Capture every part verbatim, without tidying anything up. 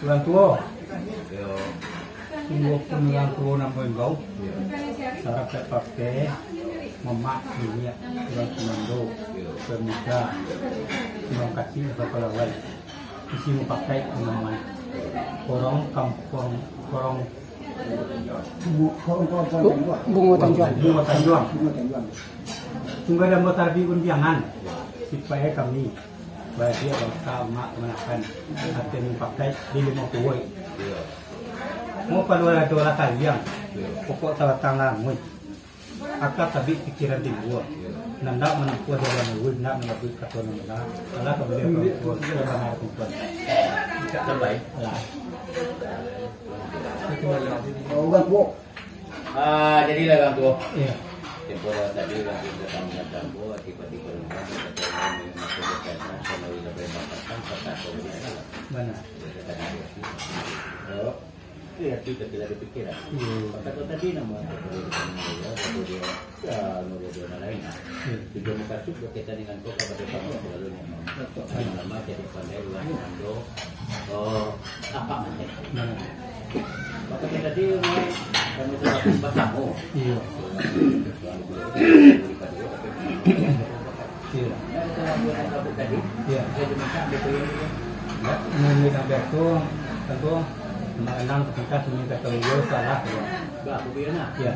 Urang tuo, sungguahpun urang tuo nan maimbau, sarapek pakai, mamak, niniak, urang sumando, pemuda, urang kacik, urang palawai, isi mupakaik, tanaman, korong, kampuang, korong, Bu-, Bungo Tanjuang. Bungo Tanjuang. Bungo Tanjuang. Tunggal dan batarabi undiangan, sipayo kami badiak bangsa, mak kamanakan, ati mupakaik di limo kuwoi. Mau paluar ado lah kaliang, pokok sabatang lamuih. Aka tabik pikiran timbua. Nandak manampuah jalan ulun, nak manabuik kato nan bana. Alah, ka buliah kawan tuo, ka bana kawan tuo. Sampai. Alah. Urang tuo. Ah, jadilah urang tuo. Iyo. Tempoh tadi urang tuo datang datang ko, tiba-tiba urang tuo datang, bana. Iyo, kita tidak ada pikiran. Iyo. Maka tu tadi namo, ya, namo dia, dia orang lain. Iyo. Tujuan makasud berkaitan dengan kau kepada kamu selalu namo. Lama-lama jadi pandai, ulang ando. Oh, apa nanti? Nah. Maka tadi, kamu sudah bertemu. Iyo. Iyo. Iyo. Iyo, nan di samping tu, tantu, mengenang ketika sini kata beliau salah, iyo. Iyo.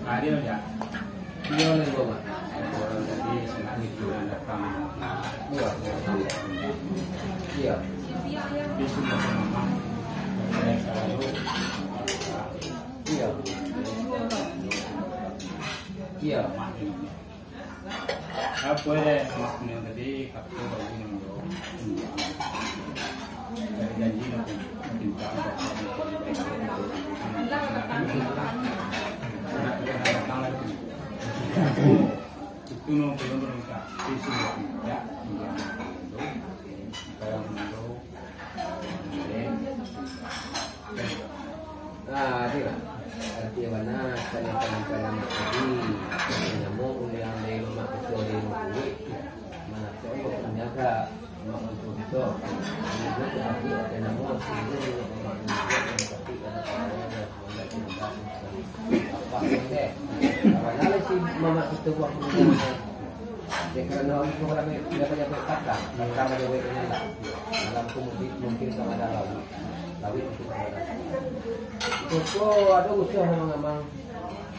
Adil, ya. Iyo, lai, Bapak. Urang tadi sangat itu nan datang. Iyo. Iyo. Di sini memang. Iyo. Iyo. Apo, eh, maksudnyo tadi, kato lagi nang jawab. Dari janji nang pinta. Itu no belum berangkat. Isi nang pinta. Kalau menurut Ah, itulah. Arti bana, tanya-tanya tadi, namo uliang dari rumah kito di rumah kulit. Mana tu, aku punya ka rumah kito. Ini tu tadi ada namo, sini rumah kito, tapi ada kawan yang Apo teh? Padahal si mamak kito buah kuliah. Dek karano itu rame, nyapai-nyapai patang, patang aja wek nyo lah. Malam tu mungkin, mungkin sama ada lawik. Lawik mungkin sama ada. Koko ado usaha mangamang,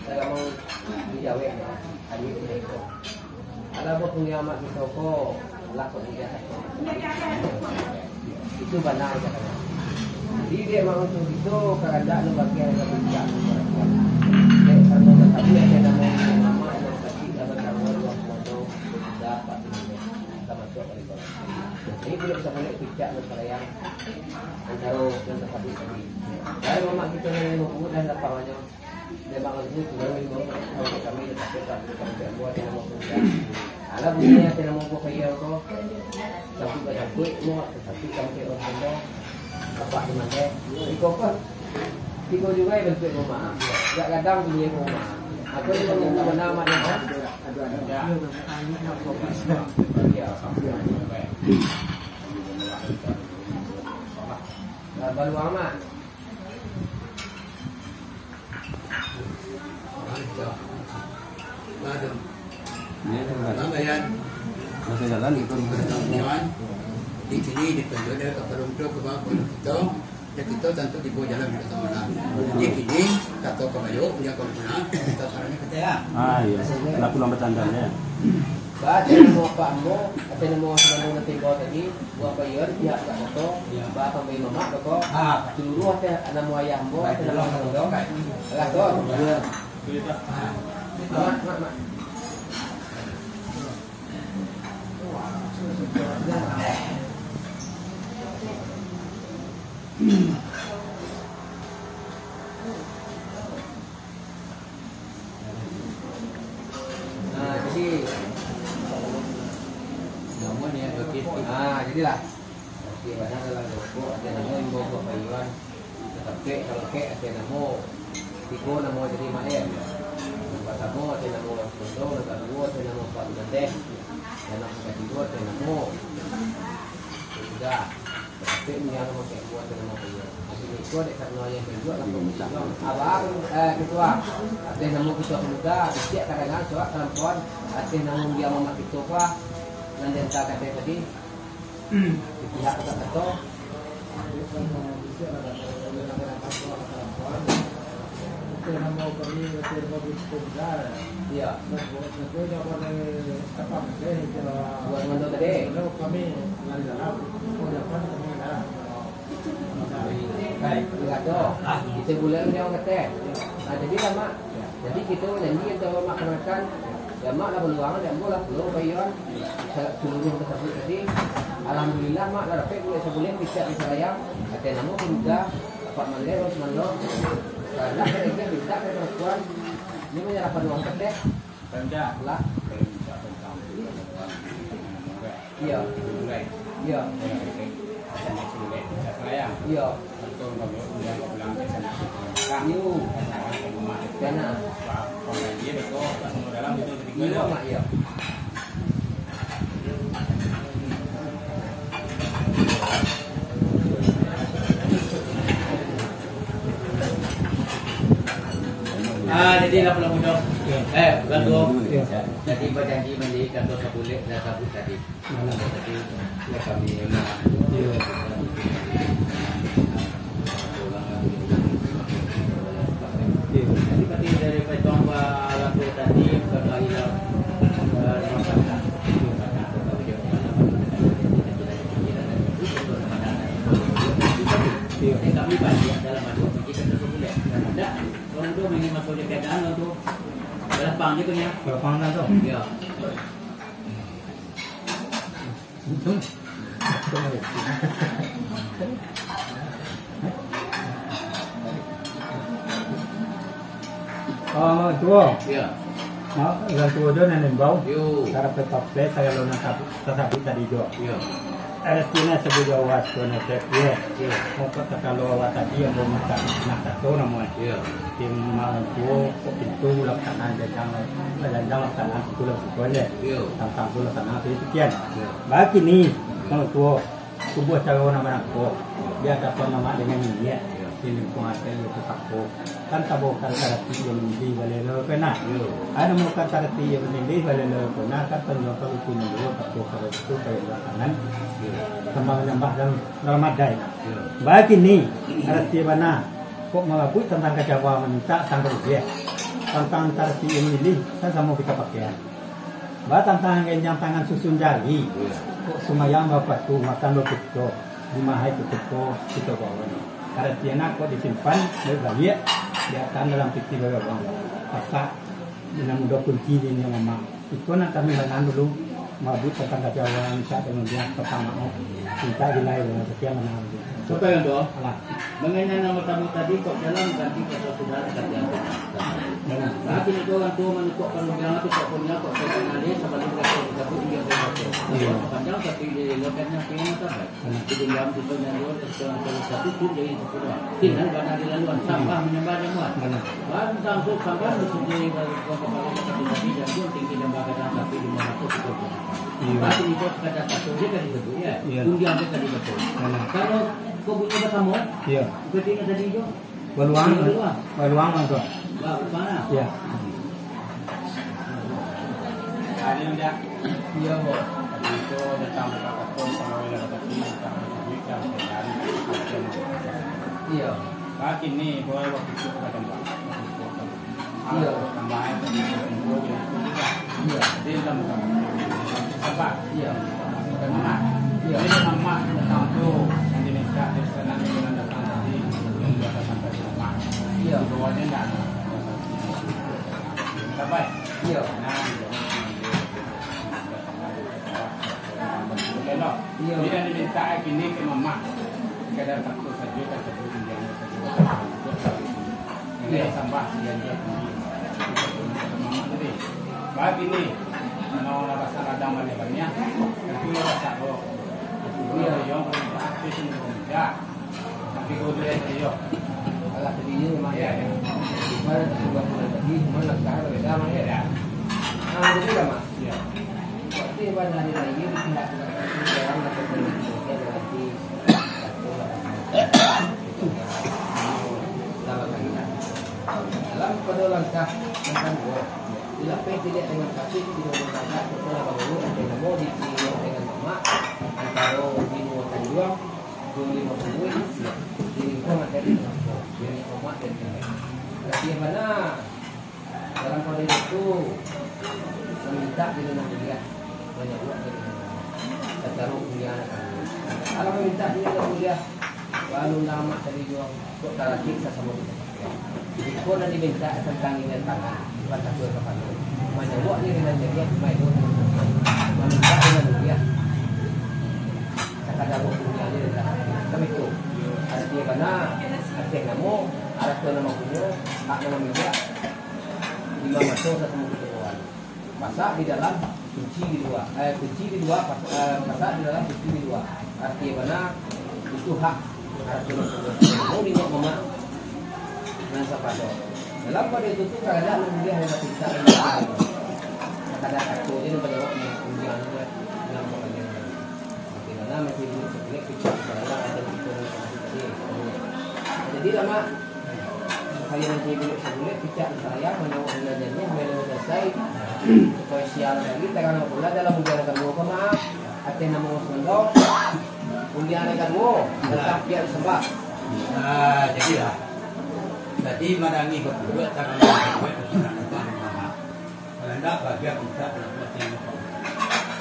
mangamang di jawek, hari itu. Alah, bapunyo amak kito ko, lah kok mudah. Itu bana katonyo. Jadi, dek maksud kito, kahandak nan bagian nan puncak. Dek karano tadi ado namo amak nan tadi, nan batangguang dua komodo, sudah, Pak Gubernur. Kita masuk dari bawah. Jadi, tidak bisa balik puncak nan sarayang antaro nan tadi tadi. Dari amak kito nan limo puluah dan lapan banyak. Memang itu, cuma memang kalau kami dapat kami buat yang mau kerja. Alah, bunyi yang tidak mau buat kayak apa. Tapi banyak duit, mau tapi kami orang Sunda. Apa di mana? Di koper. Tiga juga yang bentuk rumah. Gak gadang bunyi rumah. Atau di rumah mana, mana, kan? Ya. Nah, baru aman. Ini kan masih jalan gitu. Di sini ditunjuk dari Kapalungto ke bawah Pondok Kito, dan kita tentu dibawa jalan ke sana. Jadi kini, kata Kabayo, dia kalau pernah, kita sarannya ke Taya. Ah, iya. Nak pulang bertandang, ya. Ba, ateh namo apak ambo, ateh namo sumando nan tibo tadi, buah payuan, pihak dak koto, ba, pambari mamak, bako, saluruah ateh namo ayah ambo, ateh namo ambo. Alah, to. Mak, mak, mak. Nah, jadi, namun ya, bagi, ah, jadilah. Oke, banyak dalam kelompok, ada nama yang bawa payuan, tetap kek, kalau kek, ada nama. Tigo namo jadi maer. Nan partamo ati namo Sondo, nan kaduo ati namo Pak Gulanteh, dan nan katigo ati namo Pemuda. Tapi yang namo katigo ati namo Pemuda. Tapi iko dek karano yang tunjuak lah pemuda. Abang, eh, ketua, ateh namo ketua pemuda, bisiak kadangan, surak kalampauan, ateh namo dia mamak kito pa, nan diantakan tadi. Pihak kato-kato. Iya. Buat mandor tadi. Baik, tingga tu. Kito bulan dia orang kata. Ah, jadi lah, Mak. Jadi kito nyanyi untuk makan-makan. Ya, Mak lah baluang, ya, Ambo lah, lo, Pak Ion. Sa-, seluruh tersebut tadi. Alhamdulillah, Mak lah dapek duit sabulan, bisa disarayang. Ati namo pun juga, Pak Mandai, Bang Sumando. Karena saya ingin minta ke perempuan, ini menyerahkan uang kete. Rendah. Lah. Saya minta tentang itu, tentang itu, tentang itu. Iya. Iya. Iya. Iya. Mak, iya. Ah, jadi lah pulang mudo. Iya. Eh, bukan tu. Iya. Jadi bajanji mandi kantor sabulan dah sabut tadi. Malam tadi, ya, kami memang. Iya. Iya. Jadi, berarti dari petang ba-, lagu tadi, bukan lagi lah, eh, rumah tangga. Iya. Jadi, kami banyak dalam anu, kita tak boleh. Tidak, orang tu main masuk je keadaan tu. Lapang je tu, ya. Lapang kan tu? Ya. Ah, tuo. Yo. Ma-, urang tuo jo nan imbau. Yo. Sarapai taplek, sagalo nan tabu-, tasabuik tadi jo. Yo. Aratinyo sabuik jo awak tuo nan cek, yo. Yo. Moko takalo awak tadi yang bamintak, nak kato namo, eh. Yo. Tim ma-, tuo, kok pintu lah kanan, janjang, janjang lah kanan, pintu lah buka je. Yo. Tantang tu lah kanan, tu pikian. Yo. Bakini, kalau tuo, tubuah caro nan manangko, di adapan mamak dengan niniak, di lingkuang ati iyo pusako. Kan tabokar karati iyo mandeh balelo kena. Ado mokar karati iyo mandeh balelo kena, kan tanjuang kaluku nyo dulu, tabokar itu kayo belakangan. Tambah manyambah dalam, dalam adai. Bakini, karati bana, kok marabuik tantang kacawa mamintak tanggal rupiah. Tantang karati iyo mandeh, kan samo kita pakaian. Ba tantang genjang tangan susun jari, kok sumayang bapatu, makan bapito, di mahai kutiko kito bawa ni. Karatian kok disimpan baik-baik, diatan dalam piti bagabang. Pasak, di nan mudo kunci di inyo mamak. Iko nan kami banam dulu, mabuk tantang kajawan, mintak dengan dia, petang maaf, mintak dilai dengan sekian manang. Sampai yang doa. Alah. Mengenai nama tamu tadi, kok jalan ganti kata saudara, kata yang benar. Benar. Saat ini tu orang tua menukuk perundingan tu, kok punya, kok saya kenal dia, sebelum dia kata satu, dia kata satu. Iya. Sepanjang satu, dia elokkannya, punya mata baik. Benar. Jadi, dalam kita nyanyian, terus orang tua satu pun jadi sepuluh. Tinggal bana di laluan, sampah menyembah jamuan. Benar. Bantang tu sampah, mesti jadi kepala satu tadi, dan pun tinggi dan bagadang, tapi di mana tu, kita Iya. Tapi itu sekadar satu je kan disebut, ya. Iya. Undian je kan disebut. Benar. Kalau kau bunyi bersama, Iya. Berarti ingat tadi tu? Baluang. Baluang. Baluang, Bang, tu. Baluang, ah. Ya. Tadi udah. Iya, Bang. Tadi itu datang buka toko, kalau ada tapi datang duit, kan, sehari. Iya. Tapi ini, boleh waktu itu buka tempat. Iya. Iya. Iya. Iya. Iya. Iya. Jadi, yang diminta kini ke mamak, sekadar satu saja, kan, satu pinjam saja. Ini Iya. Sambah, dia, dia tinggi. Mamak tadi. Bah, kini, kalau nak rasa ladang banyak-banyak, tapi nak rasa roh. Iya. Yang paling praktis ini, ya. Tapi kalau dia, dia. Alah, tadi ini memang Iya, ya. Pada tu sudah bulan tadi, cuma langkah berbeda, Mak, ya? Ah, betul lah, Mak? Ya. Waktu yang pada hari raya, di pihak kita, kita orang dapat berhenti, ya, berhenti. Satu, lapan, dalam kaitan. Dalam pada langkah yang kedua, dilapeh tidak dengan kaki, tidak berlangkah, kita lah baru, ada namo di sini dengan mamak, antara di Muara Tanjuang, dua lima puluh, di lingkungan dari Singapura, dari mamak dan nenek. Tapi yang mana? Dalam kode itu, mamintak diri nan mulia, manyauak diri nan mulia. Tataruih dunia nan mulia. Kalau mamintak diri nan mulia, lalu lamak tadi juo, kok talakik sasamo kita. Iko nan dimintak tantang inyo tangan, bukan takua kapalo. Manyauak diri nan mulia, maelo diri nan mulia. Mamintak diri nan mulia. Sakadar dunia ni dah. Kan itu. Arti bana, arti namo, arti namo punyo, hak namo mulia. Lima maso sasamo kito kawan. Pasak di dalam, kunci di lua. Eh, kunci di lua, pas-, eh, pasak di dalam, kunci di lua. Arti bana, itu hak. Arti namo nengok mamak nan sapado. Dalam kode itu tu, kadang-kadang nan mulia hanya pinta. Kadang kato je nan banyak, mulia nan banyak. Oke, nah, masih dulu sebulik, kita sekarang ada di turun tadi. Jadi, lama. Kalian nanti bulik sabulik, picak di saya, manyauak bulan janiah, melo selesai. Supaya siang lagi, tangan pula dalam ujian kaduo ko, maaf. Ateh namo sundok, ujian kaduo, tetap dia disembah. Ah, jadilah. Tadi manangih bakuduak, tangan bakuduak, tangan bakuduak. Kalau ndak, bagian kita dalam buat yang lupa.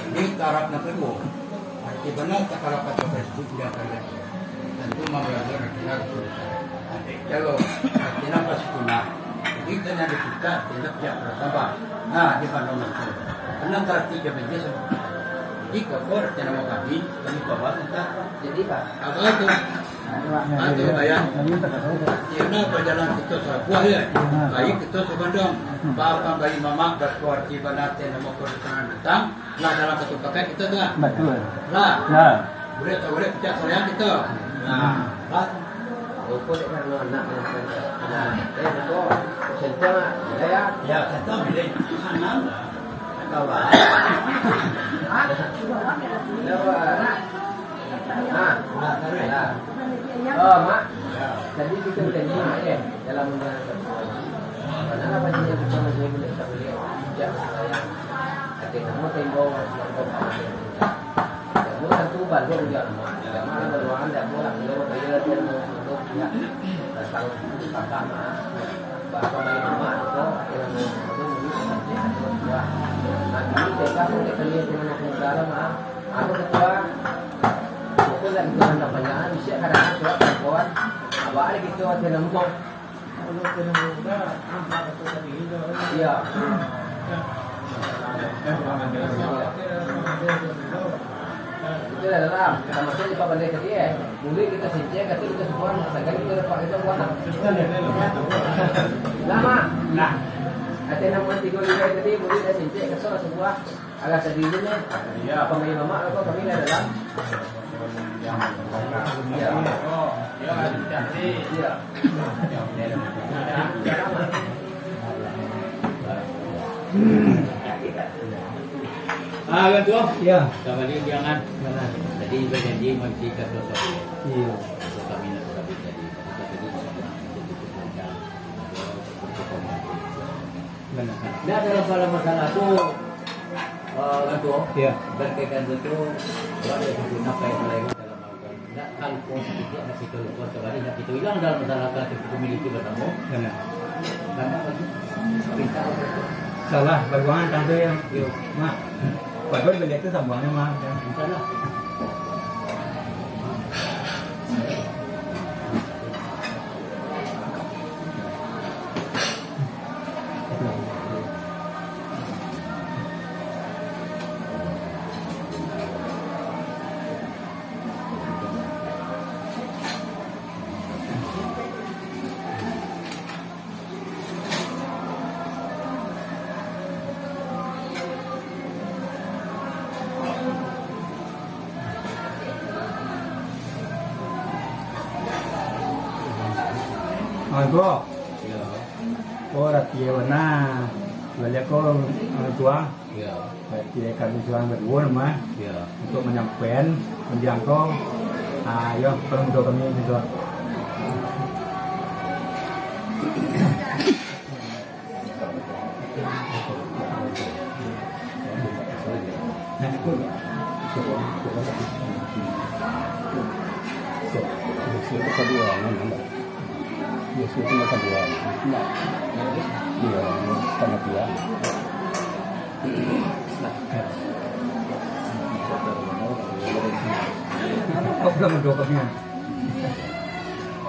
Ini taraf nan kaduo. Arti bana, tak kalau kata Rasul, dia akan lihat. Tentu memberangkat dengan Rasul. Kalau arti nafas punah, jadi kena dipinta, arti nak pihak bertambah. Nah, di mana macam. Karena arti dia menjadi sama. Jadi, kau arti nama kami, kami bawa tentang. Jadi, Pak. Apa tu? Ado bayang. Iyo, nah, bajalan kito sabuah, yo. Bayi kito sagondong. Baa pambayi mamak bakuati banate namo kadudukan datang, lah dalam satu paket kito tu, lah. Batua. Lah. Lah. Buliah tak buliah picak sayang kito. Nah, lah. Rupo dek karano anak yang sayang. Nah, eh, rupo. Sentang, ah. Buliah, ya? Ya, sentang buliah. Sanang. Kawan. Hah? Kawan. Nah, nah, nah. Oh, Mak. Tadi kita berjanji, Mak, ya, dalam undang-undang. Mana apa sih yang kita masih boleh, tak boleh? Tidak, sayang. Hati kamu tembok, tembok, tembok. Kamu tentu bantu juga, Mak. Tidak, Mak, ada ruangan, tidak boleh, tidak boleh, tidak boleh, tidak boleh. Datang, datang, Mak. Bapak main rumah, atau, hati kamu, itu, mungkin, nanti, atau, dua. Nanti, mereka, boleh, kalian, dengan aku, dalam, Mak. Anu ketua, pokok dari tuan kampanye, bisa kadang surat kawan, abah ada gitu, ada nembok. Kalau ada nembok, dah, nampak betul tadi, itu. Iya. Itu dah dalam, sama saja Pak Bandai tadi, eh. Boleh kita sincang, kata kita semua, masakan kita dapat kita buat. Lama. Nah. Ada nama tiga lima tadi, boleh dah sincang, kata semua. Alah tadi tu ni. Iya. Apa main mamak apa kami dah dalam? Iya. Oh, iya, cantik. Iya. Ah, kan tu? Iya. Kembali undangan. Mana? Jadi, berjanji manci kata sapi. Iya. Kata kami nak sapi tadi. Kata tadi sama. Itu cukup lancar. Cukup lancar. Bana. Ndak ado masalah-masalah tu, eh, kan tu. Iya. Berkaitan tu, tu, kalau ada satu nafkah yang lain dalam hal kan. Ndak kan kau sedikit, ndak kita lupa, sebalik ndak kita hilang dalam masalah kan tu, kita miliki bersama. Bana. Bana apa tu? Pinta apa tu? Salah, baguangan tangga yang, yo, mak. Padahal beliau tu sambuangan, mak. Salah. Mangko. Iya. Oh, ratie bana. Baliak ko, eh, tuang. Yo. Ratie kami surang baduo mah. Yo. Untuk manyampaian pandiang ko, ah, yo, tolong doa kami gitu. Kau pulang berdoa kami.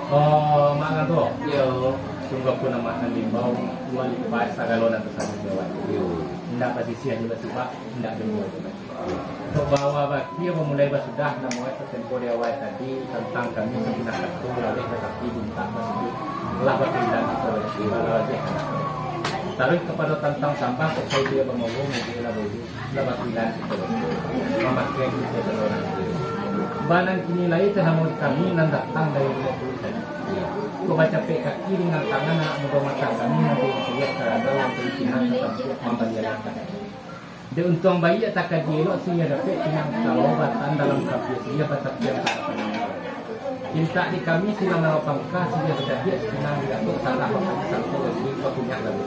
Oh, mak ngantuk. Yo. Sungguahpun amak nan diimbau, luak limpah sagalo nan tasambung jawab. Yo. Indak basisiah jo basibak, indak jo dua jo basibak. Kok bawa bakia bamulai basudah, namuah satempo di awal tadi, tantang kami sakinah kato, laleh tatapi buntak basudut, lah bakilan kito, lah laleh. Taruih kapado tantang sambah, kok sai dia bamawo, mudik lah baulu. Lah bakilan kito, mamakai kito saurang. Bana kini lai tadanga kami nan datang dari Lubuk Pulih tadi. Ko bacapek kaki dengan tangan anak mudo matang kami nan diusiah karado nan pinang tatampuak mambaliakan. Dek untuang baiak takaji elok siriah dapek pinang kawa batan dalam kabiah siriah batapian ka pinang. Pintak di kami silang nawa pangka siriah batabiak pinang di dapek tanah bakali sangko bagi bakunyak lalu.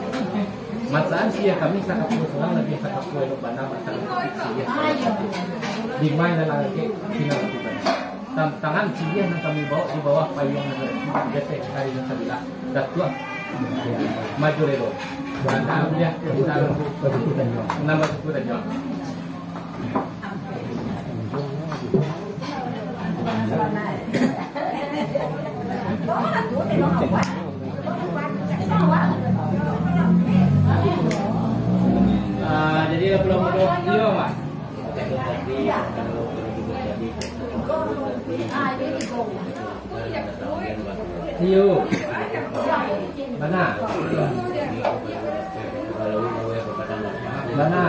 Masaan siriah kami sakapua surang labiah sakapua elok bana batang putih siriah kawa batapiak. Dimai dalam agek pinang lalu bana. Tantangan siriah nan kami bawok di bawah payuang nan resmi, biaso kari nan sabilah. Datuak Majulelo. Anak Abdiah Ustaz Nambah Suku Tanjuang. Ah, jadi lah pulang bodoh. Iyo, Mak. Iyo. Bana. Bana.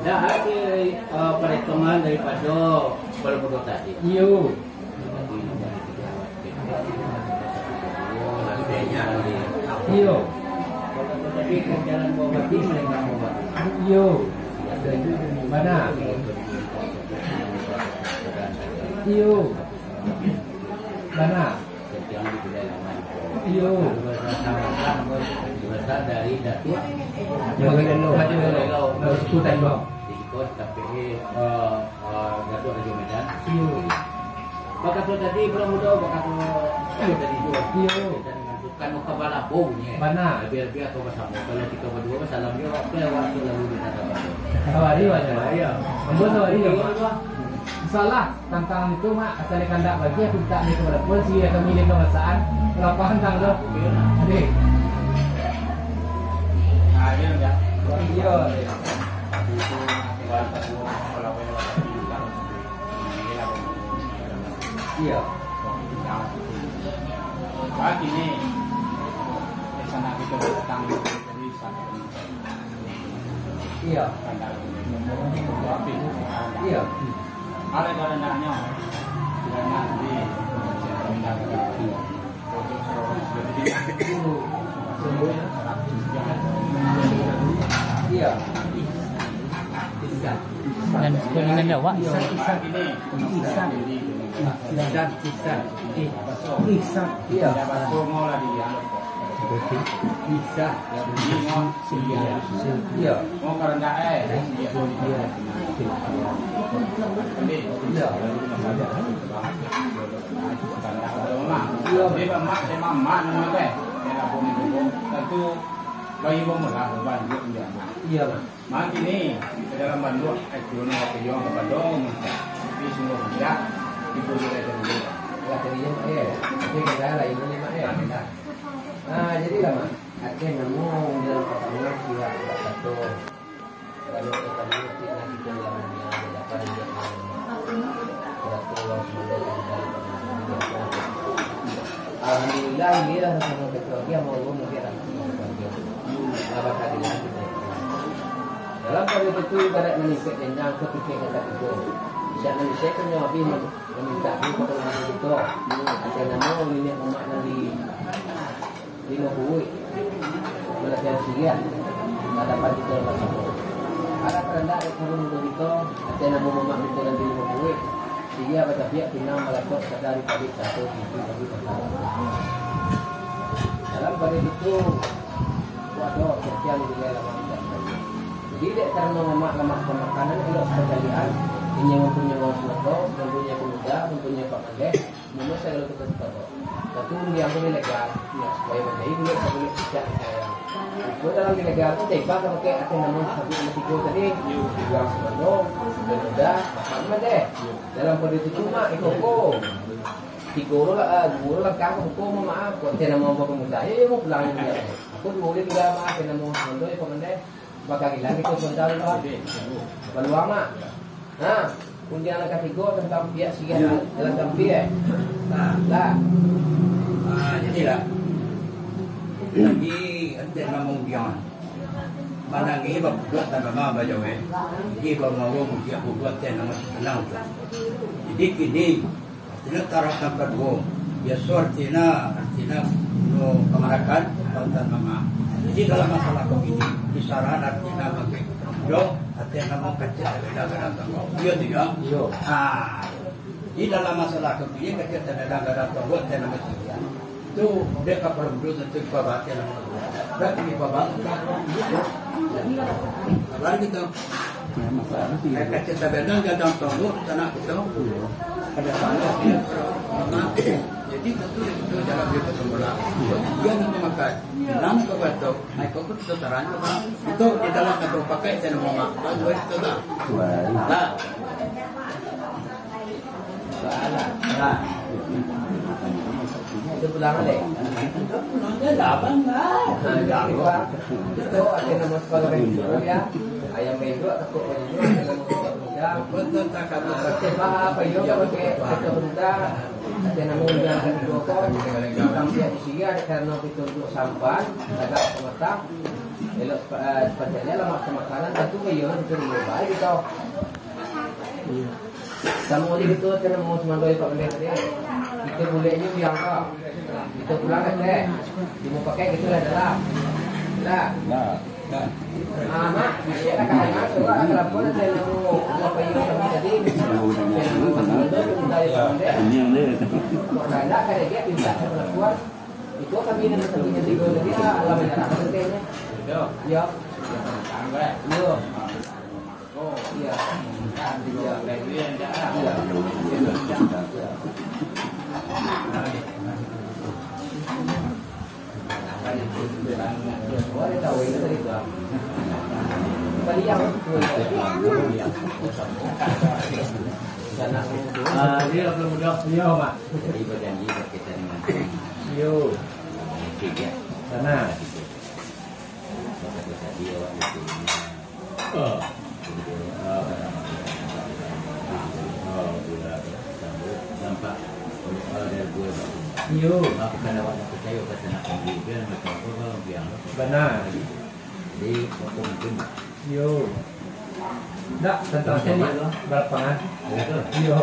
Dah ada, eh, perhitungan daripada balai pondok tadi. Iyo. Iyo. Iyo. Bana. Iyo. Bana. Iyo. Dari Datuk Magelelo. Magelelo. Dari Kutai Bang. Di siko sampai, eh, eh, Datuk Rajo Medan. Iyo. Bakato tadi, pulang mudo, bakato, eh, tadi juo. Iyo. Bukan muka balabonyo. Bana. Labiah-labiah kau basamo. Kalau kito baduo basalam juo, apo yang awak tu lalu di sana. Sawari, Bana. Iyo. Ambo sawari, yo. Iyo, Bang. Insyaallah, tantangan itu, Mak, asal kandak bagi, aku tak ada kepada pun, si kami di kawasan, lapangan tanggal. Adik. Iyo, iyo. Iyo. Iyo. Iyo. Iyo. Iyo. Dan sekalian awak. Ihsan, Ihsan. Ihsan, Ihsan. Ihsan. Iya. Ihsan. Iya. Iya. Iya. Iya. Mangkini, ka dalam banduak, ka dalam banduak, tapi sungguah bijak, dipulih dari dulu. Lah, jadi, eh, tapi kita lah, ini lima, eh, kita. Ah, jadi lah, Mak. Aceh namo dalam pertama, siap, tak satu. Kalau kita dulu, kita, kita dalam dunia, ada dapat dia, Alhamdulillah, iya, sama ketua dia, mau umum, dia, Dalam kali itu, ibarat maningkek jenjang ke tingkat yang katigo. Nan bisa tu nyo abih mamintak duo ka urang tuo kito. Ateh namo niniak mamak nan di Limo Buik, balajar siriah ka adapan kito basamo. Alah karandak dek kawan mudo kito, ateh namo mamak kito nan di Limo Buik, siriah batapiak pinang balatok sadari pabik sato pintu bagi basamo. Dalam pado itu, kuado kerja di wilayah lamak. Jadi, dek karano mamak lamak pamakanan, elok sapacaliak, inyo mampunyoi sumando, mampunyoi pamuda, mampunyoi pamandeh, mano sagalo kito suko. Tapi undiang tu ilegal, yo, supayo manjadi duit sabulik cicak disayang. Iko dalam ilegal tu, tebas ka pakai ateh namo sabuik namo tigo tadi. Undiang sumando, pamuda, pamandeh. Dalam pado itu cuma iko ko. Tigo lo lah, ah, duo lo langkah ka buko, maaf. Kok ateh namo pamuda, yo, yo, mau pulang undiang. Aku duo lo duo, maaf, ateh namo sumando, yo, pamandeh. Bakagilan iko sumando lo. Baluang, Mak. Ha, undiang nan katigo tantang piak siriah dalam tampia, eh. Nah, lah. Ah, jadilah. Lagi ateh namo undiang. Manangih baputuak tanama bajawek. Jadi, bamawo mudiak bubuak ateh namo sanang tu. Jadi, kini, artinyo tarah nan kaduo. Biaso artinyo, artinyo no kamanakan, lautan mama. Jadi, dalam masalah ko kini, disarahan artinyo bagi jo, ateh namo kacil, beda-beda tanggo. Iyo tu, yo? Iyo. Ah. Di dalam masalah ko kini, kacil, beda-beda tanggo, ateh namo kacil. Tu, dek kapalo budu tantu dipabahas dalam. Dak dipabahas, dak. Kabar gitu. Kaca tabendang gadang tonggo, tanak kito. Ada tanah, dia pro, mama. Jadi, tentu itu jalan dia betul bola. Dia nak memakai. Enam ke batok. Naik kau tu terang ke bang. Itu di dalam kantor pakai, saya nak mama. Baru itu dah. Dah. Nah. Itu pulang balik. Itu pulang dia dah, Bang, dah. Nah, dah, Bang. Itu artinya nama sekolah radio, ya. Ayam bendok, takut bendok, ayam bendok, muda. Betul, tak kata. Nah, tak apa, apa, yo, kalau kayak kata muda, artinya nama muda, kan, dua kau. Sampai di sini ada karena kita untuk sampan, agak pematang. Elok sepa-, eh, sepatutnya lah mak-, makanan, tentu, yo, itu lebih baik, gitu. Iya. Samo di situ, ateh namo sumando Pak Pendeta tadi. Kito buleknyo biang ko. Kito pulang ka ateh. Di mau pakai kito lah dalam. Lah. Nah. Ah, Mak, bisa lah, kan, Mak. Coba lah, telepon ateh namo Bapak Ibu kami tadi. Ateh namo sumando, Pak Pendeta. Ini yang dia. Kok ndak, kan, dia minta pengakuan. Itu kami nak, kami nak tiga tadi lah, alam yang ada, kan, kayaknya. Yo. Yo. Yo. Ah, dia belum mudah. Iya, Mak. Jadi, berjanji berkaitan dengan Yo. Musik, ya. Sana. Tadi awak itu. Oh. Nampak. Iyo. Maafkan awak nak percaya, pasal nak panggil dia, macam apa, kalau bilang. Bana. Jadi, waktu mungkin. Iyo. Ndak, tentang sini, balapangan. Betul. Iyo.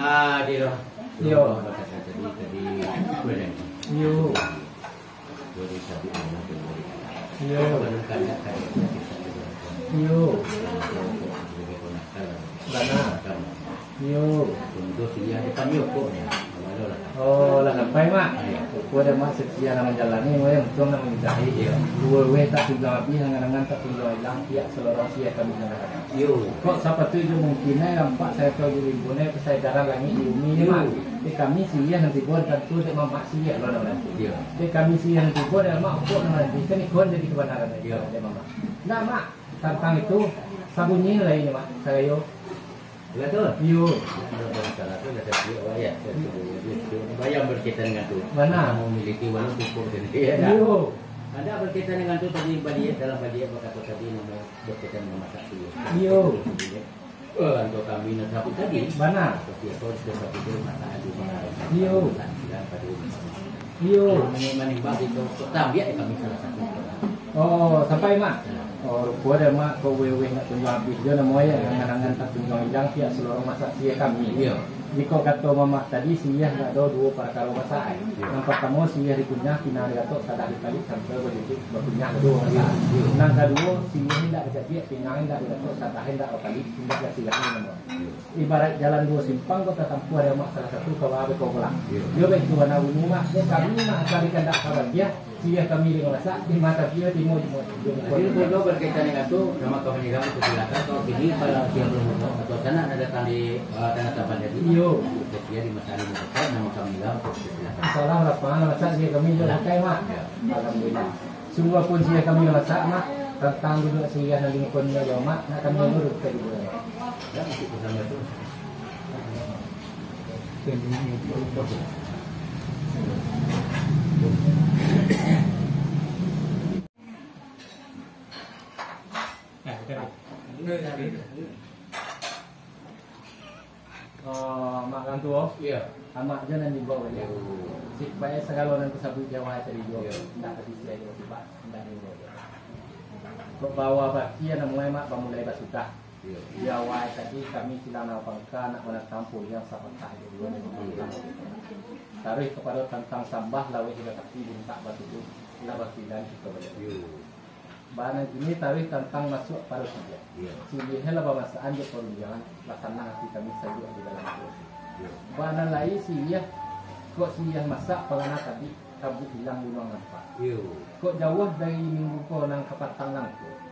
Ah, di roh. Yo. Tadi, tadi, apa dah? Yo. Iyo. Iyo. Bana. Iyo. Oh, lah sampai, Mak. Aku ada, Mak, setia dalam jalan ni, weh, untung nak mencari. Iyo. Dua weh tak tunjang habis, angan-angan tak tunjang hilang, pihak seluruh sia kami. Iyo. Kok sapatu jo mungkin, eh, nampak saya tahu jadi ibu ni, saya darah langit di bumi ni, Mak. Di kami siriah nanti pun tentu dek mamak siriah lo namanya. Iyo. Di kami siriah nanti pun dek mamak pun namanya. Kan ikon jadi kebenaran aja dek mamak. Nah, Mak, tentang itu, sabunyi lah ini, Mak. Saya yo. Betul? Iyo. Tidak ada masalah tu, dah Tapi awak ya, bayang berkaitan dengan tu. Bana. Sama memiliki walau pupuk sendiri, ya, tak? Iyo. Ada berkaitan dengan tu tadi, baliak, dalam baliak bakato tadi, nama berkaitan dengan masak tu. Iyo. Oh, anto kami nak sabut tadi. Bana. Tapi apa, kita sabut tu masak adu, masak adu. Iyo. Masak siang padu, masak malam. Iyo. Mani-, manimbang itu, kota ambiak di kami salah satu. Oh, sampai, Mak? Ya. Oh, rupo deh, Mak, kok weweh nak tunjuang abih jo namo ya, angan-angan tak tunjuang ilang, pihak salorong masak siang kami. Iyo. Jikok kato Mamak tadi, siriah ndak ado duo parakaro masak, ai. Iyo. Nan partamo, siriah dikunyah, pinang digatok, sadah dipalik, sampai bajujuik, bakunyah duo masak. Iyo, iyo. Nan kaduo, siriah indak dikacik, pinang indak digatok, sadah indak bapalik, indak basiriah namo. Iyo. Ibaraik jalan duo simpang, kok tatampuah dek Mak salah satu, kawa beko pulang. Iyo. Iyo, baitu bana bunyi, Mak. Dek kami, Mak, asa dikandak ka bagiah, siriah kami di masak, di mata piyo, di mo-, di mo-, di mo-. Jadi, kalau berkaitan dengan tu, nama kami ni, kami persilakan, kalau kini, kalau siang belum buka, atau sanak nak datang di, eh, Tanah Taban tadi. Iyo. Setia di masa ini, nama kami ni, kami persilakan. Insyaallah, lapangan masak siriah kami jo. Nah. Pakai, Mak. Ya. Alhamdulillah. Sungguahpun siriah kami lah masak, Mak. Tantang duduak siriah nan di muko ni jo, Mak. Nak kami dulu ka di luar. Oh, Mak Orang Tuo. Iyo. Amak jo nan diimbau baliak. Yo. Sik bae sagalo nan tasabuik di awal tadi juo. Yo. Indak tabisa jo, sibak, indak diimbau jo. Kok bawa baki nan mulai, Mak, bamulai basudah. Yo. Di awal tadi kami silang nan bapangka nak manantang puliang sapatah jo duo nan bapangka. Taruih kapado tantang sambah laweh jo tapi buntak batuduh, lah bakilan kito baliak. Yo. Bana kini taruih tantang masuak pado siriah. Iyo. Siriah lah bamasakan jo parundiangan, lah sanang ati kami sajuak di dalam tu. Iyo. Bana lai siriah, kok siriah masak pangana tabik, kabut ilang gunuang nampak. Iyo. Kok jauah dari minggu ko nan ka patang nangko,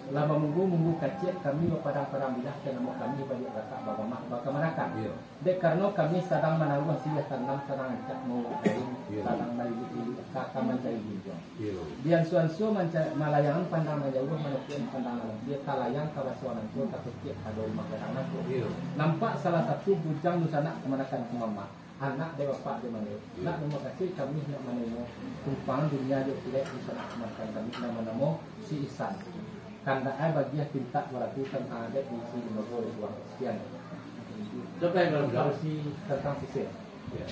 lah bamunggu-munggu kaciak kami bapadang-padang bilah, ka namo kami baliak ratak bagamah bakamanakan. Iyo. Dek karano kami sadang manaruah siriah tanam, sadang rancak mauwak daun, iyo, sadang malilik-lilik aka ka mancari ginjuang. Iyo. Dianso-anso manca-, malayangan pandang nan jauah, manokian pandang nan lampia, talayang ka baso nan tuo, takutiak ka daun magadang nangko. Iyo. Nampak salah satu bujang dunsanak kamanakan si Mamak, anak dek bapak dek mangek. Iyo. Nak mukasuik kami nak mananyo tumpangan dunia jo kilek dunsanak kamanakan kami nan banamo si Ihsan. Kandak ai bagiah pintak baraku tantang adaik di isi limbago dek urang. Sakian. Sampai malam, Dok. Tantang sisir. Ya.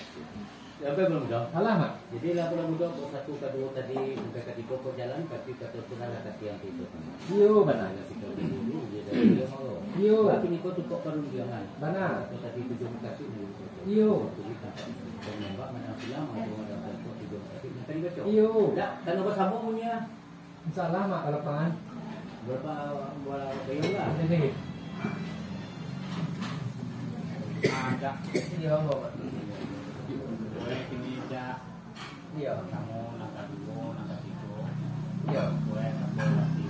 Sampai malam, Dok. Alah, Mak. Jadi, lah, malam, Dok, buat satu, kaduo tadi, sampai katigo ko jalan, tapi kato sudah lah kati yang itu. Iyo, bana. Lah, kita dulu, dia dah, dia mau. Iyo. Tapi ni kau tukar parundiangan. Bana. Kau tadi tujuh mukasuik dulu. Iyo. Kau nembak, mana silang, ada, ada, ada, tujuh mukasuik, yang tadi baca. Iyo. Dah, kalau bersambung punya. Insyaallah, Mak, ka lapangan. Berapa buah bayam lah? Ini. Ada. Iyo, Mak. Boleh kini, Cak. Iyo. Kamu nak kaduo, nak katigo. Iyo. Boleh, tak boleh, lagi.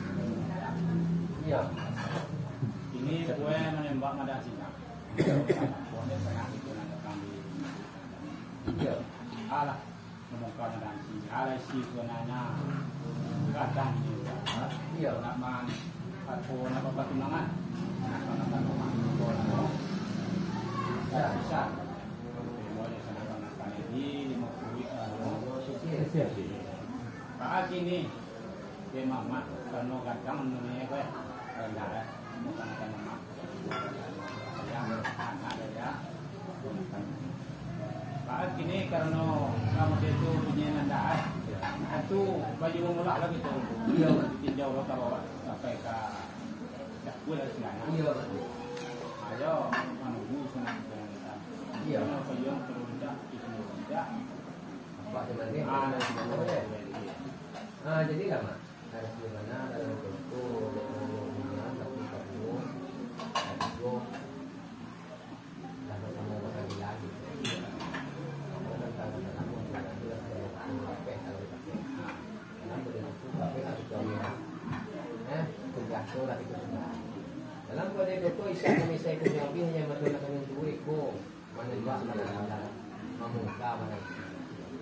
Iyo. Ini boleh menembak madah sinyal. Boleh, sangat itu nak datang di. Iyo. Alah. Mungkar madansi, alai si tu nanya, gadang ni, iyo, nak man, aku nak bapatunangan, nak makan rumah, aku nak mau, tak bisa. Boleh sana makan di lima puluh, eh, lima puluh sisi. Pak Haji ni, dia mamak, karena gadang ni, apa, rendah, eh, bukan mamak. Yang anak dia, Pak, kini karano kamu tu punyo nanda, eh. Nah, tu baju mangulak lah kito. Iyo. Ditinjau lo ka bawah sampai ka dapur lah sinan. Iyo. Ayo, manunggu sinan. Iyo. Karano payung taruncak, di sini runcak. Nampak sebenarnya. Ah, nah, sudah boleh. Ah, jadi lah, Mak. Harus di mana dalam contoh, dalam hubungan, tapi kamu, kamu, sama-sama berkali-kali. Kamu kan tahu dalam hubungan itu lah, kalau kamu lapeh, kalau lapeh. Dalam boleh itu, tapi harus tahu ya. Eh, tugas tu lah itu sudah. Dalam pada itu, isya kami saya punya habis, hanya macam nak kami duit, kok. Manembak, manandang, mamungka, manangkik.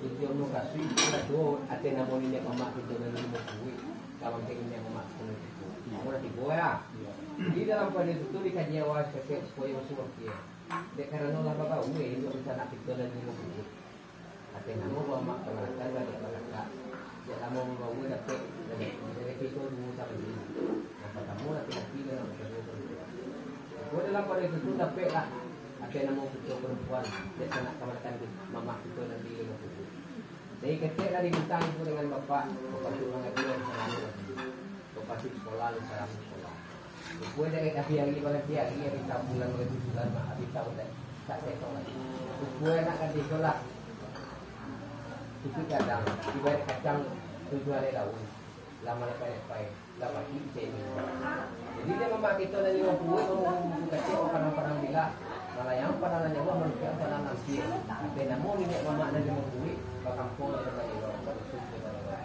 Itu mukasuik, itu lah tu, ati namo niniak mamak kito nan limo kuik, ka mampek niniak mamak sepuluh ribu. Namo nan tibo ya. Di dalam pada itu tu dikaji awal spesial supaya masuk wakil. Dek karano lah babaua, eh, untuak sanak kito nan limo puluah. Ateh namo bamak kamanakan baliak bakakak. Dek lamo babaua dapek, dari kito duo sakali. Nan partamo laki-laki, nan kaduo parampuan. Iko dalam pado itu tu dapeklah ateh namo kito parampuan, dek sanak kamanakan mamak kito nan di limo puluah. Dari kecek lah dibintang ibu dengan bapak, bapatuik mangaji lah di sarano ngaji, bapatuik sekolah lah di sarano sekolah. Rupo dari hari-hari baganti hari, hari taun bulan baganti bulan, mak, hari taun tak, tak cocok lagi. Rupo anak ganti sekolah, cukuik gadang, ibarat kacang tujuah alai daun, lah malepai-lepai. Lah pagi cek. Jadi, dek mamak kito nan limo puluah, mamak buku kacik, padang-padang bilah, malayang padang nan jauah, manukiak padang lampia. Ateh namo niniak mamak nan limo puluah, bakampuang di Banjarnyo, badusun di Banjarnyo.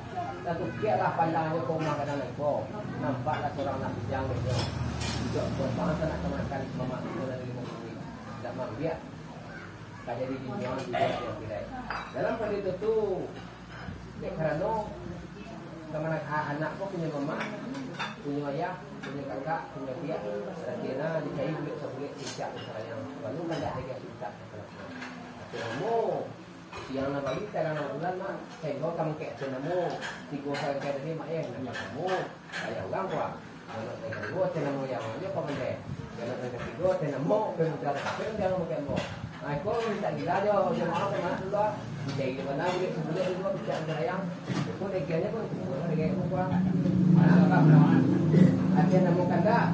Lah tukiaklah pandangnyo ka rumah gadang nan ko, nampaklah surang nan bujang inyo. Iduik buah bansa nak kamanakan mamak kito nan limo puluah. Nak maambiak ka jadi jinjang dunia di akhirat. Dalam pado itu tu, dek karano kamanakan anak ko punyo mamak, punyo ayah, punyo kakak, punyo piak, arati nan dicari bulek sabulek, pincak salayang. Lalu kandak dek pincak salayang. Tapi namo, siang nan bali, tarang nan bulan, mak, sainggo ka mangkek ateh namo, tigo sarangkai tadi, mak, eh, nan partamo, ayah urang ko, ah. Anak nan kaduo, ateh namo yang nyo pamandai. Anak nan katigo, ateh namo pemuda. Tapi nan jangan pakai ambo. Ah, iko mintak gila jo, jamaah tu, mak, dulu, ah. Dicari di mana, bulek sabulek dulu, picak salayang. Iko dekiannya pun, iko dekiannya pun, kuah. Anak, ateh namo kandak.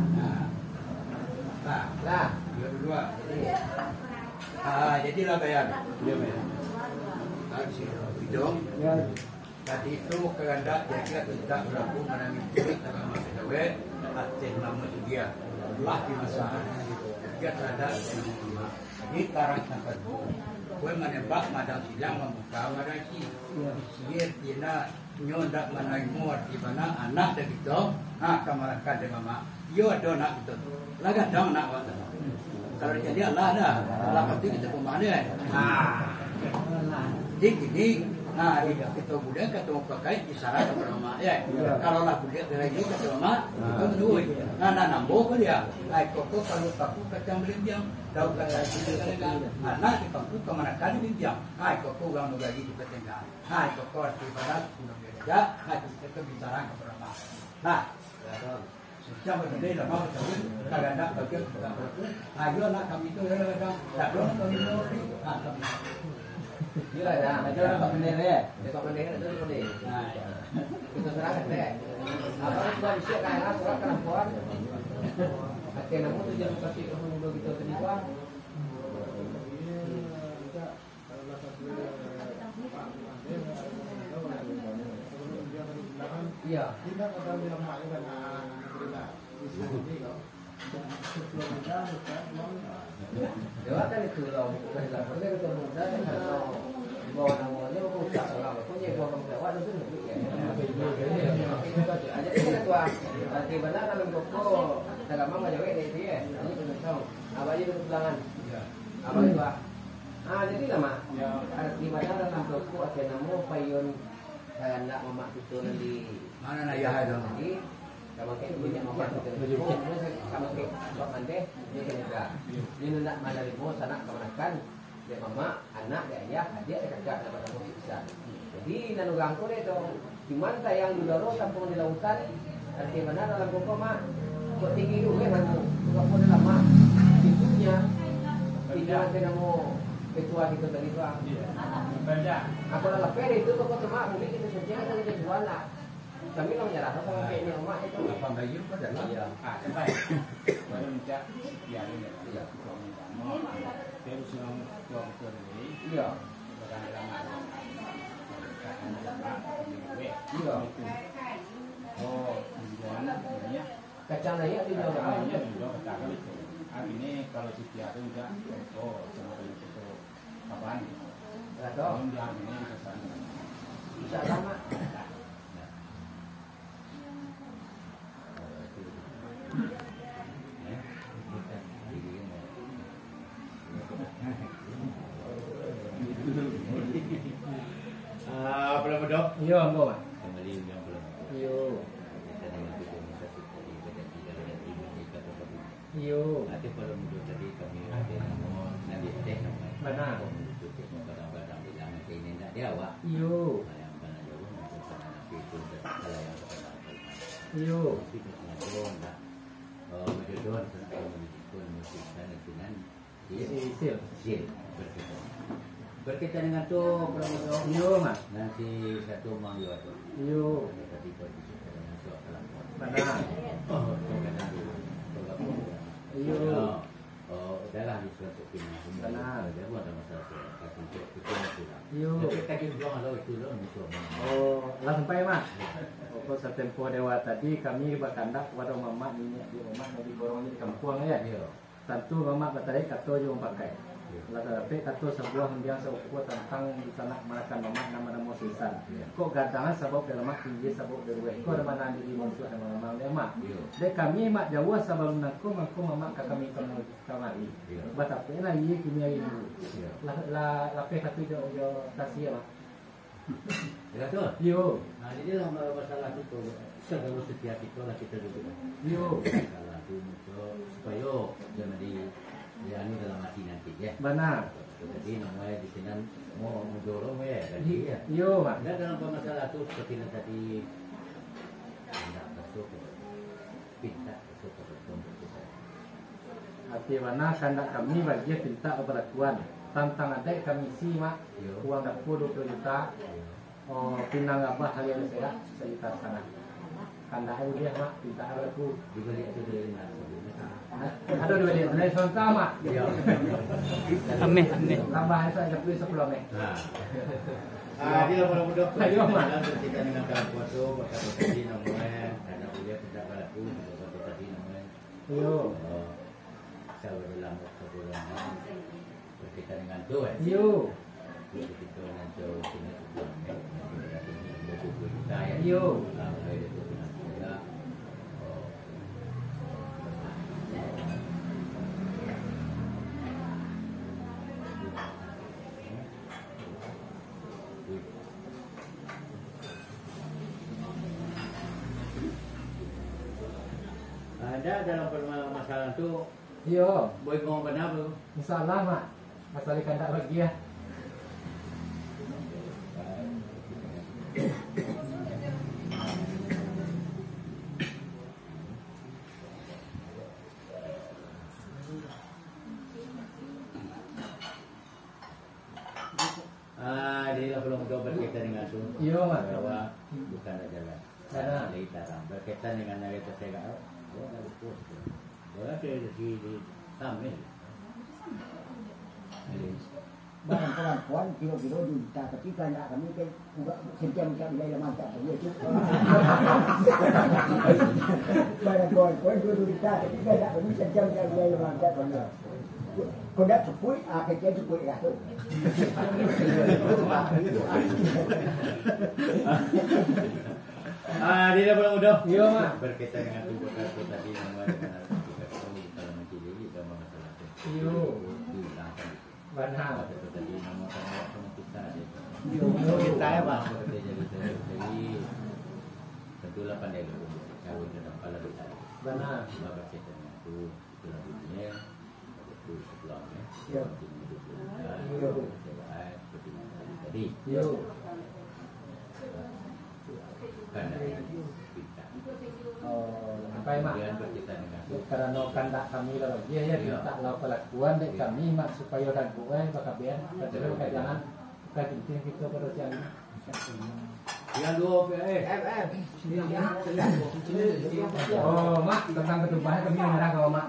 Nah. Lah. Dua, dua. Jadi. Ah, jadilah, Bayan. Iya, Bayan. Ah, di sini. Bidong. Ya. Tadi tu kahandak jadi kita barapo manangih kulik dalam masa gawe, ateh namo Sugiah. Lah di masa. Sugiah taradok ateh namo Mamak. Jadi tarang sampai tu. Kue manembak madang silang, mambuka madang isi. Isi artina nyo ndak manarimo arati bana anak dari kito. Ha, kamanakan dek mamak. Iyo, ado anak kito tu. Lah gadang anak awak tu. Kalau dicaliak lah ado. Lah pasti kito pamah deh. Ha. Jadi kini, nah, di kito buliah kato mupakaik disarahkan kapado mamak, ya. Kalau lah buliah dari itu kato mamak, kito manuruik. Nah, nah, nambah ko dia. Ai, koko kalau paku kacang balimbiang, daun kacang balimbiang, anak di pangku kamanakan balimbiang. Ai, koko urang nagari di patengah. Ai, koko arati bana, sudah dia jaga. Ai, kito bisa sarahkan kapado mamak. Nah. Sudah bapindah lamo batahun, kahandak bagian sudah barapo. Ayo lah kami tu, yo lah, kadang. Kadang kami tu, ah, kami. Yo lah, dah. Ayo lah, Pak Pendeta, ya. Ya, Pak Pendeta, Pak Pendeta. Nah, ya. Kita serahkan, deh. Apa, sudah bisa, kan, ah, surat kelaporan. Ateh namo tu jangan kasih ke muda kita tadi, Bang. Iya. Lewat kan itu lah, bukan lah. Bukan itu muda, kan, kalau bawa namanya, bukan usah salah. Pokoknya, buah kamu lewat, itu nanti, ya. Jadi, kita tuan, nanti benar dalam koko, dalam apa jawab, ya, itu, ya. Ini penentang. Abah aja dulu pulangan. Abah itu, ah. Ah, jadi lah, Mak. Ya. Arati bana dalam koko ateh namo payun, eh, anak mamak kito nan di. Mano nan ayah tu? Jadi, kamangkek punyo mamak kito. Kamangkek bak mandeh, dia kena. Dia nak manarimo sanak kamanakan, dia mamak, anak, dia ayah, adiak, dia kakak, nak batamo siksa. Jadi, nan urang ko deh tu, cuman tayang di udaro, tampuang di lautan, arati bana dalam koko, Mak. Kok tinggi tu, eh, anu, kok pun dalam, Mak. Itunya, itu nanti namo ketua kita tadi tu, ah. Iya. Apa aja? Aku dah lapeh dari itu, koko tu, Mak, mungkin kita saja, kita jual lah. Kami lah menyerah, apa, sampai ini, Mak, itu. Apa bayu pada lah? Iya. Ah, sampai. Baru minta sekian ini. Iya. Terus yang tua betul ini. Iya. Kacang naiak di dalam. Kacang naiak di dalam. Hari ini kalau setiap tu juga, oh, sama dengan itu. Kapan? Nggak tahu. Belum, dia hari ini kita sana. Bisa lama. Ah, apa nama, Dok? Iyo, ambo, Mak. Iyo. Iyo. Ateh pado mudo tadi kami ado namo Bana. Kok manutuik cek mau gadang-gadang bilang macam ini ndak di awak. Iyo. Nah, yang bana jauah, macam bana nabi tu, kalau yang bana. Iyo. Tapi tak sengaja ndak, eh, berjodoh, nak sama di pun, mesti kan, itu kan. Sil. Sil. Sil. Berkaitan. Berkaitan dengan tu, Pramodo. Iyo, Mak. Dan si satu mang juga tu. Iyo. Tadi kau bisikan dengan suap kelakuan. Bana. Oh, kau kata dulu. Kau kata dulu. Iyo. Ya. Oh, udahlah, ni suatu pindah. Bana. Dia pun ada masalah tu. Kasih tu, tu, tu, tu lah. Iyo. Tapi tadi buang lah, itu lah, musuh. Oh, lah sampai, Mak? Pokok satempo dewa tadi, kami bakandak kepada mamak, niniak di rumah, mau diborong di kampuang, ya? Iyo. Tantu mamak batarik kato jo mampakai. Iyo. Lah tadapek kato sabuah undiang saukua tantang di tanak manakan mamak nan banamo Sisan. Iyo. Kok gadang sabauk dalamak, tinggi sabauk darueh. Kok ada mana diri muncuak dan malamang dek mamak. Iyo. Dek kami, Mak, jauah sabalum nangko, mangko mamak ka kami temu kamari. Iyo. Batapeklah iye kini ari minggu. Iyo. Lah, lah, lapeh katu jo, jo tasi, ya, Mak? Ya, betul. Iyo. Nah, jadi lah masalah tu, tu, segala setiap kita lah kita duduk. Iyo. Masalah tu muncul supaya jangan di, di anu dalam hati nanti, ya. Bana. Jadi, namanya di sini mau mudorong, ya, tadi, ya. Iyo, Mak. Dan dalam masalah tu, seperti yang tadi, tidak masuk, pinta masuk ke betul. Ati bana kandak kami bagiah pintak balakuan. Tantang adaik kami isi, Mak. Iyo. Uang dapua duo puluah juta. Iyo. Oh, pinang gabah halian serak sajuta satangah. Kandak ai buliah, Mak, pintak balaku. Dibaliak tu dari mana? Hah? Ado dibaliak dari Sonta, Mak. Iyo. Ameh, ameh. Tambah ai sak dapua sapuluah ameh. Nah. Ah, dia lah mudah-mudah. Ayo, Mak. Dalam kita dengan kawan kuasa, bakal tadi namanya, kandak buliah pintak balaku, bakal tadi namanya. Iyo. Oh, sabar dalam sabar dalam. Berkaitan dengan tu, eh. Iyo. Berkaitan dengan tu, sini tu, eh. Iyo. Ah, mulai dari tu, eh. Oh. Ada dalam permasalahan tu. Iyo. Boy mau bana tu. Insya Allah, Mak. Asal kandak bagiah. Ah, jadi lah kalau mudah berkaitan dengan tu. Iyo, Mak. Bahwa bukan nak jalan. Ada. Jadi tarang. Berkaitan dengan yang kita segak, oh, oh, dah lupa. Bola saya di, di Sambil. Jadi. Barang kawan-kawan, kilo-kilo juta, tapi kandak kami kan Uga sentiam ka wilayah mantap sajo tu. Barang kawan-kawan duo juta, tapi kandak kami sentiam ka wilayah mantap sajo. Kau dak cukuik, ah, kecil cukuik lah tu. Ah, dia dah pulang udah. Iyo, Mak. Berkaitan dengan tu, berkaitan tadi, nama dengan tu, kalau nanti jadi, dah masalah tu. Iyo. Diulang kan. Bana. Kata tadi nama sama sama kita aja. Iyo. Kita ya, Pak. Apa kata jadi saya jadi tentulah pandai dulu. Cara kita dapat lah besar. Bana. Sebab kita dengan tu itulah dunia. Itu sebelumnya. Iyo. Dunia itu. Iyo. Sebaik seperti yang tadi. Iyo. Kandak kami pintak. Oh, sampai, Mak. Kemudian berkaitan dengan tu. Karano kandak kami lah bagiah, ya, pintak lah palakuan dek kami, Mak, supayo dago, eh, bakabian. Betul. Jangan, bukan cincin kita pada siang ini. Yang dua, eh. Oh, Mak, tentang ketubah kami menyerah kalau, Mak.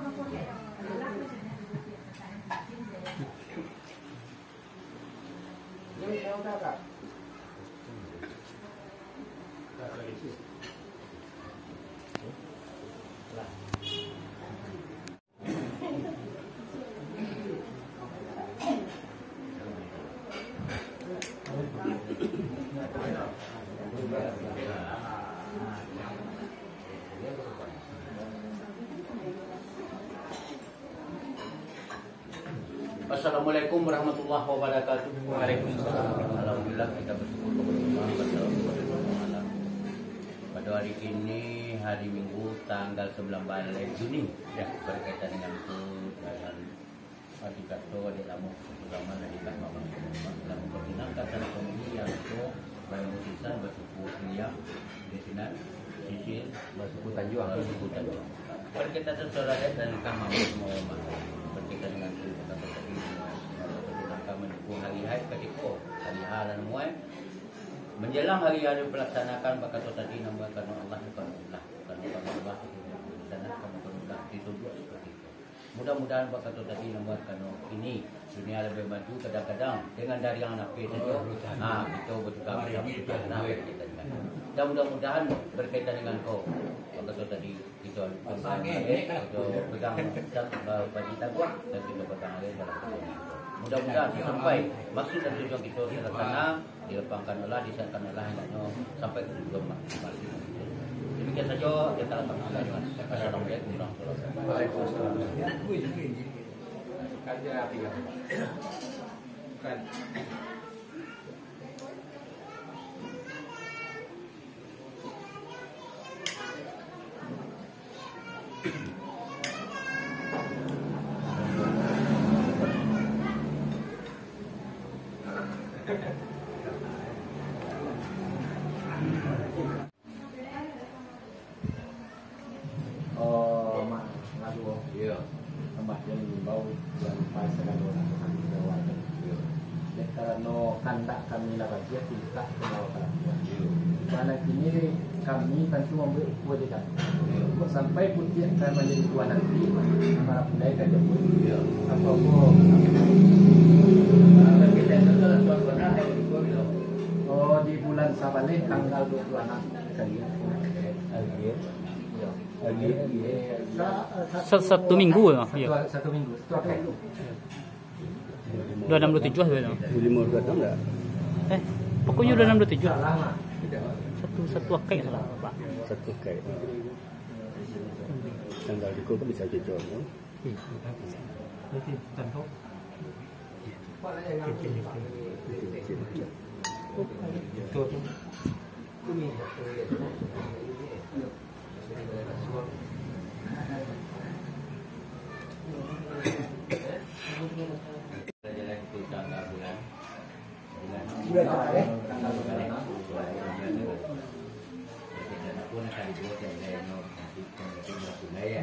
Assalamualaikum warahmatullahi wabarakatuh. Waalaikumsalam. Alhamdulillah, kita bersyukur kepada Allah, bersyukur kepada Allah. Pada hari ini, hari Minggu, tanggal sembilan belas Juni, ya, berkaitan dengan itu, dengan Dikato dek lamo, terutama dari Kak Maman, lah memperkenalkan sanak famili yang itu barang basisan basuku Kuliah di sinan, Sisil, basuku Tanjuang. Basuku Tanjuang. Berkaitan sesuai dari Kak Maman, semua rumah. Berkaitan dengan itu, kata tadi, perkenalkan mendukung hari hai katiko, hari ha dan muai. Menjelang hari ha dipelaksanakan, bakato tadi, namuah karano Allah, bukan Allah. Bukan karano Allah, bukan Allah, ditunjuk seperti itu. Mudah-mudahan bakato tadi, namuah karano kini dunia lebih maju, kadang-kadang dengan dari yang napis saja, ha, kita bertukar macam kita nak berkaitan dengan. Dan mudah-mudahan berkaitan dengan kau, bakato tadi, kita pegang, kita bagi taguah dan kita pegang dalam. Mudah-mudahan sampai maksud dan tujuan kita terlaksana. Dilapangkan Allah, disahkan Allah, hendaknyo sampai ka tujuan ma-, kembali. Demikian sajo, kita akan. Assalamualaikum warahmatullahi wabarakatuh. Oh, mak, ngadu. Iyo. Tambah dia diimbau, jan lupo sagalo nasihat di awal. Iyo. Dek karano kandak kami lah bagiah tingkah pambawa kalakuan. Iyo. Karano kini kami tantu mambuek ukua jo jago. Iyo. Kok sampai putiak ka manjadi buah nanti, marapulai ka jambua. Iyo. Apo-apo. Kalau kita itu lah suatu anak yang berikut, gitu. Oh, di bulan Sabaleh tanggal dua puluh anam. Sa-, satu minggu ya? Iya. Satu, satu minggu, satu hari. Dua enam dua tujuh tu. Dua lima dua enam enggak? Eh, pokoknya dua enam dua tujuh. Satu, satu akaik salah, Pak. Satu akaik. Tanggal tiga kan bisa cocok, no? Iya. Nanti tanggal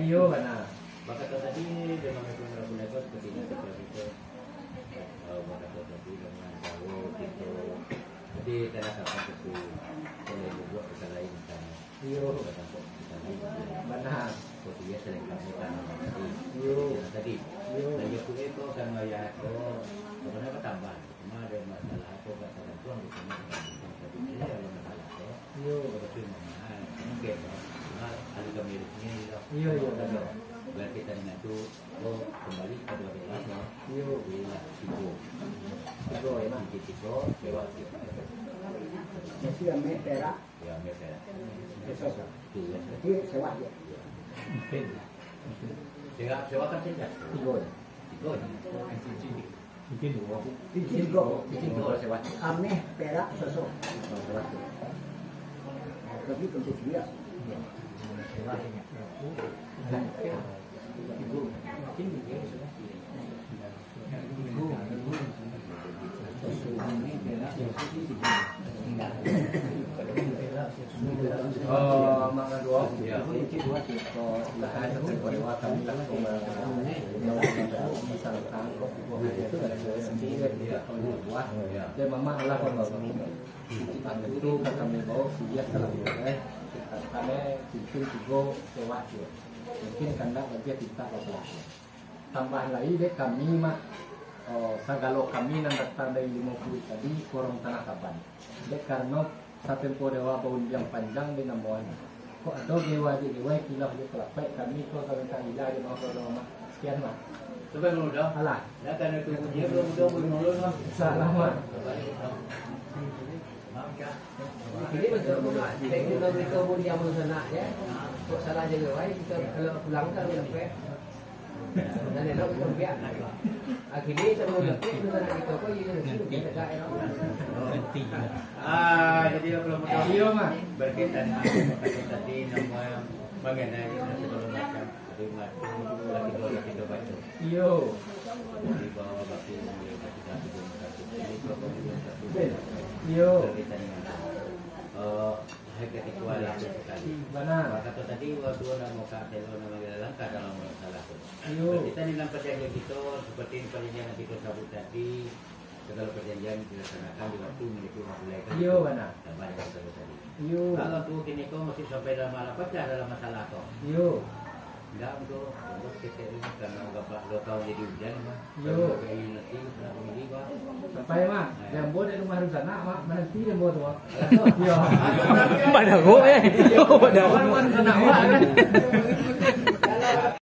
Iyo, bana. Bakato tadi, dalam itu marakulah ko, seperti yang kita, kita, eh, bakato tadi, dengan tahu, kita, jadi, tanah kapal itu, kalau buat kita lain, kan. Iyo. Kita lain, kan. Bana. Kau tu biasa lain, kan, tadi. Iyo. Kita tadi. Iyo. Lagi aku ni, kau kan, ya, kau, kau kenapa tambah? Cuma ada masalah apa, kata orang tua, bukan masalah apa. Iyo. Betul, Mama. Mungkin, Mama, ahli kami di sini, gitu. Iyo, iyo. Biar kita dengan tu, oh, kembali kepada orang lama. Iyo. Bila tiga. Tiga, ya, Mak. Tiga, tiga, lewat tiga. Mesti ambil perak. Ya, ambil perak. Betul, ya. Jadi, sewa dia. Mungkin. Sewa, sewa kan saja. Tiga. Tiga. Cincin tigo. Cincin tigo. Cincin tigo, sewa. Ameh, perak, soso. Tapi untuk dia. Oh, mangga duo. Iyo. Ko, lah, satu ekor dewa kami lah, ko, ma-, misalkan, ko, buah aja, ko, sendiri, ko, buah. Iyo. Dan mama lah, ko, baru. Itu ka kami bawa, kuliah ka lah, eh. Karena cincin tigo lewat, yo. Mungkin kandak bagian kita, ko, buah. Tambah lai dek kami, Mak, oh, sagalo kami nan datang dari Limo Kuruik tadi, korong Tanah Taban. Dek karano satempo dewa baundiang panjang dek namonyo. Kok ado dewa dek dewa kilau dek kelapek, kami ko ka mintak ilah dek mangko, Mak. Sekian, Mak. Sampai dulu dah. Alah. Dah kan itu dia belum, belum, belum, belum, Mak. Salah, Mak. Jadi, betul, Mak. Dek kita berita pun dia mau sanak, ya. Kok salah jaga, wai, kita kalau pulang kan sampai. Dan elok kita biar. Akhirnya, sebelum lagi, kita nak kita apa, ini mungkin kita tegak, ya. Ah, jadi kalau mau tahu, iyo, Mak. Berkaitan dengan tadi, nama mengenai segala macam. Jadi, Mak, kita baca. Iyo. Di bawah batu, mulai batu, batu, batu, batu. Ini pokoknya batu. Iyo. Kalau kita ni mana? Eh, harga kita lah sekali. Bana. Maka tu tadi, waktu nak muka telo, nak manggil langkah dalam masalah tu. Iyo. Kita ni dalam perjanjian kita, seperti perjanjian yang kita sabut tadi, segala perjanjian dilaksanakan di waktu memiliki waktu lahir kan? Iyo, bana. Tambah dengan kita tadi. Iyo. Kalau tu kini kau masih sampai dalam masalah, pecah dalam masalah kau. Iyo. Enggak, untuk tunggu seketek dulu, karena udah empat puluh tahun jadi hujan, mah. Iyo. Kalau kayak ini nanti, sudah pemilih, mah. Sampai, mah. Ya. Jambo dari rumah Ruzana, mah. Menanti jambo tu, mah. Iyo. Pada kok, eh. Pada kok. Rumah Ruzana, mah, kan?